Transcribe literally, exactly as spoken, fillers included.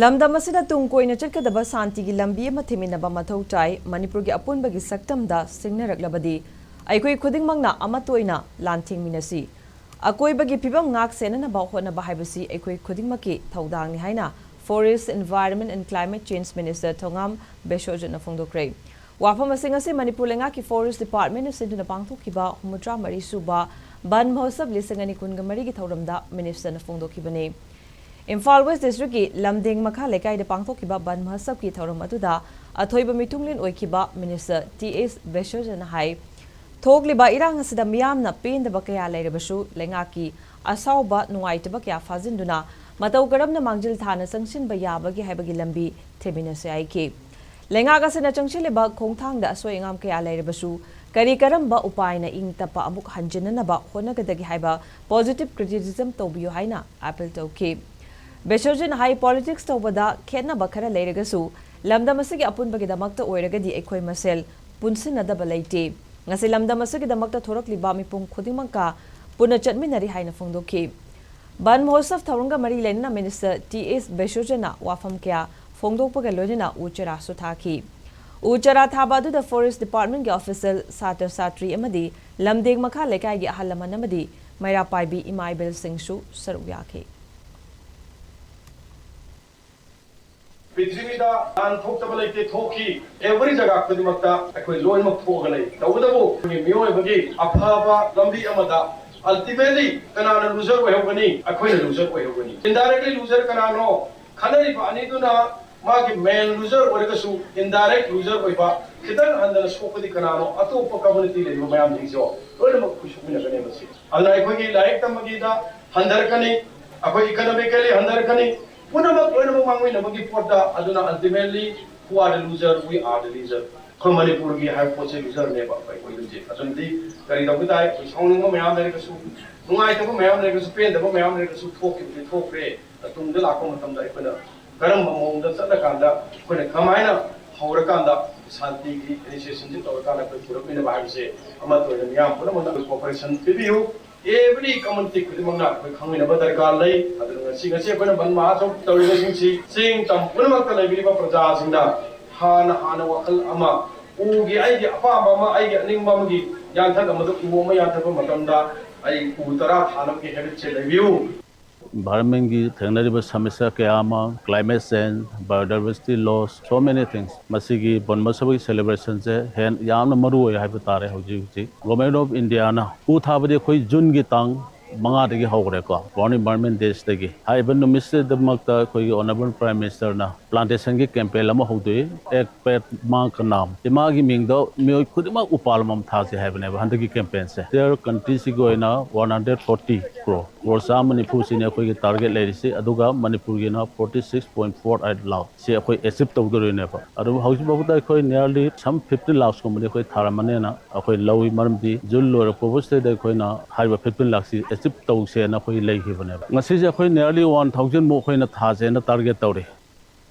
ꯂꯝꯗꯝ ꯑꯁꯤꯗ ꯇꯨꯡ ꯀꯣꯏꯅ ꯆꯠꯀꯗꯕ ꯁꯥꯟꯇꯤꯒꯤ ꯂꯝꯕꯤ ꯑꯃ ꯊꯤꯃꯤꯟꯅꯕ ꯃꯊꯧ ꯇꯥꯏ꯫ ꯃꯅꯤꯄꯨꯔꯒꯤ ꯑꯄꯨꯟꯕꯒꯤ ꯁꯛꯇꯝꯗ ꯁꯤꯡꯅꯔꯛꯂꯕꯗꯤ ꯑꯩꯈꯣꯏ ꯈꯨꯗꯤꯡꯃꯛꯅ ꯑꯃꯠꯇ ꯑꯣꯏꯅ ꯂꯥꯟꯊꯦꯡꯃꯤꯟꯅꯁꯤ꯫ ꯑꯀꯣꯏꯕꯒꯤ ꯐꯤꯕꯝ ꯉꯥꯛ ꯁꯦꯟꯅꯅꯕ ꯍꯣꯠꯅꯕ ꯍꯥꯏꯕꯁꯤ ꯑꯩꯈꯣꯏ ꯈꯨꯗꯤꯡꯃꯛꯀꯤ ꯊꯧꯗꯥꯡꯅꯤ ꯍꯥꯏꯅ Forest, Environment and Climate Change Minister ꯊꯣꯉꯥꯝ ꯕꯦꯁꯣꯖꯠꯅ ꯐꯣꯡꯗꯣꯛꯈ꯭ꯔꯦ꯫ ꯋꯥꯐꯝ ꯑꯁꯤ ꯉꯁꯤ ꯃꯅꯤꯄꯨꯔ ꯂꯩꯉꯥꯛꯀꯤ Forest Department ꯁꯤꯟꯗꯨꯅ ꯄꯥꯡꯊꯣꯛꯈꯤꯕ ꯍꯨꯝꯐꯨꯇꯔꯥ ꯃꯔꯤ ꯁꯨꯕ ꯕꯟ ꯃꯍꯣꯠꯁꯕ ꯂꯤꯁꯤꯡ ꯑꯅꯤ ꯀꯨꯟꯒ ꯃꯔꯤꯒꯤ ꯊꯧꯔꯝꯗ Minister ꯅ ꯐꯣꯡꯗꯣꯛꯈꯤꯕꯅꯤ꯫ ꯏꯝꯐꯥꯜ West District ꯀꯤ ꯂꯝꯗꯦꯡ ꯃꯈꯥ ꯂꯩꯀꯥꯏꯗ ꯄꯥꯡꯊꯣꯛꯈꯤꯕ ꯕꯟ ꯃꯍꯣꯠꯁꯕ ꯀꯤ ꯊꯧꯔꯝ ꯑꯗꯨꯗ ꯑꯊꯣꯏꯕ ꯃꯤꯊꯨꯡꯂꯦꯟ ꯑꯣꯏꯈꯤꯕ Minister ꯇꯤ ꯑꯦꯁ ꯕꯦꯁꯣꯖꯠꯅ ꯍꯥꯏ, ꯊꯣꯛꯂꯤꯕ ꯏꯔꯥꯡ ꯑꯁꯤꯗ ꯃꯤꯌꯥꯝꯅ ꯄꯦꯟꯗꯕ ꯀꯌꯥ ꯂꯩꯔꯕꯁꯨ, ꯂꯩꯉꯥꯛꯀꯤ ꯑꯁꯥꯎꯕ, ꯅꯨꯡꯉꯥꯏꯇꯕ ꯀꯌꯥ ꯐꯥꯖꯤꯟꯗꯨꯅ ꯃꯇꯧ ꯀꯔꯝꯅ ꯃꯥꯡꯖꯤꯜ ꯊꯥꯅ ꯆꯪꯁꯤꯟꯕ ꯌꯥꯕꯒꯦ ꯍꯥꯏꯕꯒꯤ ꯂꯝꯕꯤ ꯊꯤꯃꯤꯟꯅꯁꯦ ꯍꯥꯏꯈꯤ꯫ ꯂꯩꯉꯥꯛ ꯑꯁꯤꯅ ꯆꯪꯁꯤꯜꯂꯤꯕ ꯈꯣꯡꯊꯥꯡꯗ ꯑꯁꯣꯏ ꯑꯉꯥꯝ ꯀꯌꯥ ꯂꯩꯔꯕꯁꯨ, ꯀꯔꯤ ꯀꯔꯝꯕ ꯎꯄꯥꯏꯅ ꯏꯪ ꯇꯞꯄ ꯑꯃꯨꯛ ꯍꯟꯖꯤꯟꯅꯅꯕ ꯍꯣꯠꯅꯒꯗꯒꯦ ꯍꯥꯏꯕ positive criticism ꯇꯧꯕꯤꯌꯨ ꯍꯥꯏꯅ appeal ꯇꯧꯈꯤ꯫ ꯕꯦꯁꯣꯖꯠꯅ ꯍꯥꯏ, politics ꯇꯧꯕꯗ ꯈꯦꯠꯅꯕ ꯈꯔ ꯂꯩꯔꯒꯁꯨ, ꯂꯝꯗꯝ ꯑꯁꯤꯒꯤ ꯑꯄꯨꯟꯕꯒꯤꯗꯃꯛꯇ ꯑꯣꯏꯔꯒꯗꯤ ꯑꯩꯈꯣꯏ ꯃꯁꯦꯜ ꯄꯨꯟꯁꯤꯟꯅꯗꯕ ꯂꯩꯇꯦ꯫ ꯉꯁꯤ ꯂꯝꯗꯝ ꯑꯁꯤꯒꯤꯗꯃꯛꯇ ꯊꯣꯔꯛꯂꯤꯕ ꯃꯤꯄꯨꯝ ꯈꯨꯗꯤꯡꯃꯛꯀ ꯄꯨꯟꯅ ꯆꯠꯃꯤꯟꯅꯔꯤ ꯍꯥꯏꯅ ꯐꯣꯡꯗꯣꯛꯈꯤ꯫ ꯕꯟ ꯃꯍꯣꯠꯁꯕ ꯊꯧꯔꯝꯒ ꯃꯔꯤ ꯂꯩꯅꯅ Minister ꯇꯤ ꯑꯦꯁ ꯕꯦꯁꯣꯖꯠꯅ ꯋꯥꯐꯝ ꯀꯌꯥ ꯐꯣꯡꯗꯣꯛꯄꯒ ꯂꯣꯏꯅꯅ ꯎ ꯆꯥꯔꯥꯁꯨ ꯊꯥꯈꯤ꯫ ꯎ ꯆꯥꯔꯥ ꯊꯥꯕ ꯑꯗꯨꯗ Forest Department ꯀꯤ official, ꯁꯥꯇ꯭ꯔ ꯁꯥꯇ꯭ꯔꯤ ꯑꯃꯗꯤ ꯂꯝꯗꯦꯡ ꯃꯈꯥ ꯂꯩꯀꯥꯏꯒꯤ ꯑꯍꯜ ꯂꯃꯟ ꯑꯃꯗꯤ ꯃꯩꯔꯥ ꯄꯥꯏꯕꯤ ꯏꯃꯥ ꯏꯕꯦꯜꯁꯤꯡꯁꯨ ꯁꯔꯨꯛ ꯌꯥꯈꯤ꯫ ꯄ꯭ꯔꯤꯊꯤꯕꯤꯗ ꯂꯥꯟ ꯊꯣꯛꯇꯕ ꯂꯩꯇꯦ, ꯊꯣꯛꯈꯤ꯫ Every ꯖꯒꯥ ꯈꯨꯗꯤꯡꯃꯛꯇ ꯑꯩꯈꯣꯏ ꯂꯣꯏꯅꯃꯛ ꯊꯣꯛꯑꯒ ꯂꯩ꯫ ꯇꯧꯕꯇꯕꯨ ꯑꯩꯈꯣꯏꯒꯤ ꯃꯤꯑꯣꯏꯕꯒꯤ ꯑꯐꯕ ꯂꯝꯕꯤ ꯑꯃꯗ ultimately ꯀꯅꯥꯅ loser ꯑꯣꯏꯍꯧꯒꯅꯤ? ꯑꯩꯈꯣꯏꯅ loser ꯑꯣꯏꯍꯧꯒꯅꯤ꯫ Indirectly loser ꯀꯅꯥꯅꯣ? ꯈꯠꯅꯔꯤꯕ ꯑꯅꯤꯗꯨꯅ ꯃꯥꯒꯤ main loser ꯑꯣꯏꯔꯒꯁꯨ, indirect loser ꯑꯣꯏꯕ, ꯈꯤꯇꯪ ꯍꯟꯊꯅ ꯁꯣꯛꯄꯗꯤ ꯀꯅꯥꯅꯣ? ꯑꯇꯣꯞꯄ community ꯂꯩꯔꯤꯕ ꯃꯌꯥꯝꯁꯤꯡꯁꯦ ꯂꯣꯏꯅꯃꯛ ꯑꯩꯈꯣꯏ ꯁꯣꯛꯃꯤꯟꯅꯒꯅꯦꯕ ꯁꯤ꯫ ꯑꯗꯨꯅ ꯑꯩꯈꯣꯏꯒꯤ ꯂꯥꯏꯔꯤꯛ ꯇꯝꯕꯒꯤꯗ ꯍꯟꯊꯔꯛꯀꯅꯤ, ꯑꯩꯈꯣꯏ economically ꯍꯟꯊꯔꯛꯀꯅꯤ, ꯄꯨꯝꯅꯃꯛ ꯂꯣꯏꯅꯃꯛ ꯃꯥꯡꯑꯣꯏꯅꯕꯒꯤ ꯄꯣꯠꯇ꯫ ꯑꯗꯨꯅ ultimately who are the loser? We are the loser. ꯑꯩꯈꯣꯏ ꯃꯅꯤꯄꯨꯔꯒꯤ ꯍꯥꯏꯕ ꯄꯣꯠꯁꯦ loser ꯅꯦꯕ ꯑꯩꯈꯣꯏ ꯑꯣꯏꯗꯣꯏꯁꯦ꯫ ꯑꯗꯨꯅꯗꯤ ꯀꯔꯤ ꯇꯧꯕ ꯇꯥꯏ? ꯑꯩꯈꯣꯏ ꯁꯥꯎꯅꯤꯡꯕ ꯃꯌꯥꯝ ꯂꯩꯔꯒꯁꯨ, ꯅꯨꯡꯉꯥꯏꯇꯕ ꯃꯌꯥꯝ ꯂꯩꯔꯒꯁꯨ, ꯄꯦꯟꯗꯕ ꯃꯌꯥꯝ ꯂꯩꯔꯒꯁꯨ, ꯊꯣꯛꯈꯤꯕꯗꯤ ꯊꯣꯛꯈ꯭ꯔꯦ꯫ ꯇꯨꯡꯗ ꯂꯥꯛꯄ ꯃꯇꯝꯗ ꯑꯩꯈꯣꯏꯅ ꯀꯔꯝꯕ ꯃꯑꯣꯡꯗ ꯆꯠꯂꯀꯥꯟꯗ, ꯑꯩꯈꯣꯏꯅ ꯀꯃꯥꯏꯅ ꯍꯧꯔꯀꯥꯟꯗ ꯁꯥꯟꯇꯤꯒꯤ initiationꯁꯤ ꯇꯧꯔꯀꯥꯟꯗ ꯑꯩꯈꯣꯏ ꯄꯨꯔꯛꯃꯤꯟꯅꯕ ꯍꯥꯏꯕꯁꯦ ꯑꯃꯠꯇ ꯑꯣꯏꯅ ꯃꯤꯌꯥꯝ ꯄꯨꯝꯅꯃꯛꯅ ꯑꯩꯈꯣꯏ cooperation ꯄꯤꯕꯤꯌꯨ꯫ Every community ꯈꯨꯗꯤꯡꯃꯛꯅ ꯑꯩꯈꯣꯏ ꯈꯪꯃꯤꯟꯅꯕ ꯗꯔꯀꯥꯔ ꯂꯩ꯫ ꯑꯗꯨꯅ ꯉꯁꯤ ꯉꯁꯤ ꯑꯩꯈꯣꯏꯅ ꯕꯟ ꯃꯍꯥꯆꯧ ꯇꯧꯔꯤꯕꯁꯤꯡꯁꯤ ꯆꯤꯡ ꯇꯝ ꯄꯨꯝꯅꯃꯛꯇ ꯂꯩꯕꯤꯔꯤꯕ ꯄ꯭ꯔꯖꯥꯁꯤꯡꯅ ꯍꯥꯟꯅ ꯍꯥꯟꯅ ꯋꯥꯈꯜ ꯑꯃ, ꯎꯒꯤ ꯑꯩꯒꯤ ꯑꯄꯥꯝꯕ ꯑꯃ, ꯑꯩꯒꯤ ꯑꯅꯤꯡꯕ ꯑꯃꯒꯤ ꯌꯥꯟꯊꯠ ꯑꯃꯗ ꯎ ꯑꯃ ꯌꯥꯟꯊꯠꯄ ꯃꯇꯝꯗ ꯑꯩ ꯎ ꯇꯔꯥ ꯊꯥꯅꯕꯒꯤ ꯍꯦꯕꯤꯠꯁꯦ ꯂꯩꯕꯤꯌꯨ꯫ ꯏꯟꯚꯥꯏꯔꯟꯃꯦꯟꯒꯤ ꯊꯦꯡꯅꯔꯤꯕ ꯁꯃꯁ꯭ꯌꯥ ꯀꯌꯥ ꯑꯃ, climate change, biodiversity loss, so many things, ꯃꯁꯤꯒꯤ ꯕꯟ ꯃꯍꯣꯠꯁꯕꯒꯤ ꯁꯦꯂꯦꯕ꯭ꯔꯦꯁꯟꯁꯦ ꯍꯦꯟ ꯌꯥꯝꯅ ꯃꯔꯨ ꯑꯣꯏ ꯍꯥꯏꯕ ꯇꯥꯔꯦ꯫ ꯍꯧꯖꯤꯛ ꯍꯧꯖꯤꯛ ꯒꯣꯔꯃꯦꯟ ꯑꯣꯐ ꯏꯟꯗꯤꯌꯥꯅ ꯎ ꯊꯥꯕꯗꯤ ꯑꯩꯈꯣꯏ ꯖꯨꯟꯒꯤ ꯇꯥꯡ ꯃꯉꯥꯗꯒꯤ ꯍꯧꯈ꯭ꯔꯦꯀꯣ, ꯋꯥꯔꯜ ꯏꯟꯚꯥꯏꯔꯟꯃꯦꯟ ꯗꯦꯁꯤꯗꯒꯤ꯫ ꯍꯥꯏꯔꯤꯕ ꯅꯨꯃꯤꯠꯁꯤꯗꯃꯛꯇ ꯑꯩꯈꯣꯏꯒꯤ ꯑꯣꯅꯔꯦꯕꯜ ꯄ꯭ꯔꯥꯏꯝ ꯃꯤꯅꯤꯁꯇꯔꯅ ꯄ꯭ꯂꯥꯟꯇꯦꯁꯟꯒꯤ ꯀꯦꯝꯄꯦꯟ ꯑꯃ ꯍꯧꯗꯣꯛꯏ, ꯑꯦꯛ ꯄꯦꯠ ꯃꯥ ꯀ ꯅꯥꯝ꯫ ꯏꯃꯥꯒꯤ ꯃꯤꯡꯗ ꯃꯤꯑꯣꯏ ꯈꯨꯗꯤꯡꯃꯛ ꯎꯄꯥꯜ ꯑꯃꯃꯝ ꯊꯥꯁꯤ ꯍꯥꯏꯕꯅꯦꯕ ꯍꯟꯗꯛꯀꯤ ꯀꯦꯝꯄꯦꯟꯁꯦ꯫ ꯏꯟꯇꯤꯌꯔ ꯀꯟꯇ꯭ꯔꯤꯁꯤꯒꯤ ꯑꯣꯏꯅ one hundred forty crore, crore ꯆꯥꯝꯃ ꯅꯤꯐꯨꯁꯤꯅꯤ ꯑꯩꯈꯣꯏꯒꯤ ꯇꯥꯔꯒꯦꯠ ꯂꯩꯔꯤꯁꯤ, ꯑꯗꯨꯒ ꯃꯅꯤꯄꯨꯔꯒꯤꯅ forty six point four eight lakh ꯁꯤ ꯑꯩꯈꯣꯏ ꯑꯦꯆꯤꯞ ꯇꯧꯗꯣꯔꯤꯅꯦꯕ꯫ ꯑꯗꯨꯕꯨ ꯍꯧꯖꯤꯛ ꯐꯥꯎꯕꯗ ꯑꯩꯈꯣꯏ nearly some fifty lakhs ꯀꯨꯝꯕꯗꯤ ꯑꯩꯈꯣꯏ ꯊꯥꯔꯝꯃꯅꯦꯅ ꯑꯩꯈꯣꯏ ꯂꯧꯏ, ꯃꯔꯝꯗꯤ ꯖꯨꯟ ꯂꯣꯏꯔꯛꯄꯕꯨꯁꯤꯗꯩꯗ ꯑꯩꯈꯣꯏꯅ ꯍꯥꯏꯔꯤꯕ ꯐꯤꯐꯇꯤꯟ ꯂꯥꯈꯁꯤ ꯑꯦꯆꯤꯞ ꯇꯧꯁꯦꯅ ꯑꯩꯈꯣꯏ ꯂꯩꯈꯤꯕꯅꯦꯕ꯫ ꯉꯁꯤꯁꯦ ꯑꯩꯈꯣꯏ nearly one thousand ꯃꯨꯛ ꯑꯩꯈꯣꯏꯅ ꯊꯥꯁꯦꯅ ꯇꯥꯔꯒꯦꯠ ꯇꯧꯔꯤ꯫